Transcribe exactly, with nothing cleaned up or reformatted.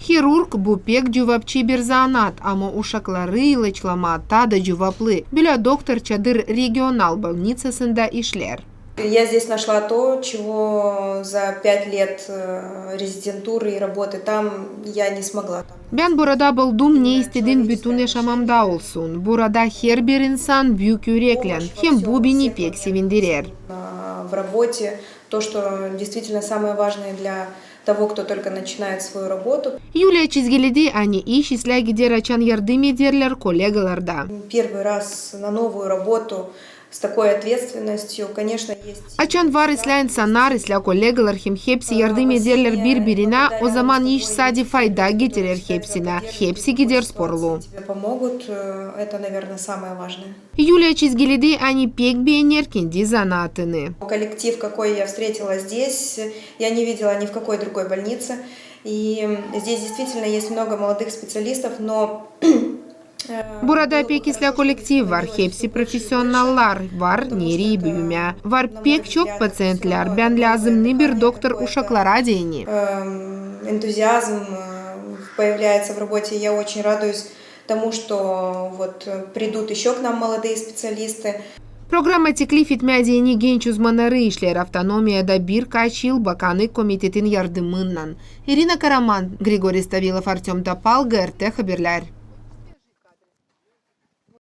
Hirurg bu pek cuvapçı bir zanaat, ama uşakları ilaçlamaa taa da cuvaplı. Bölä doktor Çadır regional bolniţasında işleer. Я здесь нашла то, чего за пять лет э, резидентуры и работы там я не смогла. Там. Bän burada buldum, ne istedim bütün yaşamamda olsun. Burada herbir insan büük üreklän, hem bu beni pek sevindirer. В работе то, что действительно самое важное для того, кто только начинает свою работу. Юлия çizgiledi, ani iş islää gider, açan yardım ederlär kollegalar da. Первый раз на новую работу с такой ответственностью, конечно, есть. Açan var islää insannar, islää kollegalar, hem hepsi yardım ederlär biri-birinä, o zaman iş sade fayda getirer hepsinä, hepsi gider sporlu. Тебе помогут, э, это, наверное, самое важное. Юлия çizgiledi, ani pek beener kendi zanaatını. Коллектив, какой я встретила здесь, я не видела ни в какой другой больнице. И здесь действительно есть много молодых специалистов, но Burada pek islää kollektiv var, hepsi profesionallar, var nereyi büümää. Var pek çok paţientlär, bän lääzımnı bir doktor uşaklara deyni. Энтузиазм появляется в работе. Я очень радуюсь тому, что вот придут ещё к нам молодые специалисты. Programma teklif etmää deyni genç uzmannarı işleer avtonomiyada birkaç yıl bakanlık komitetin yardımınnan. İrina Karaman, Grigori Stavilov, Artöm Topal, GRT Haberlär.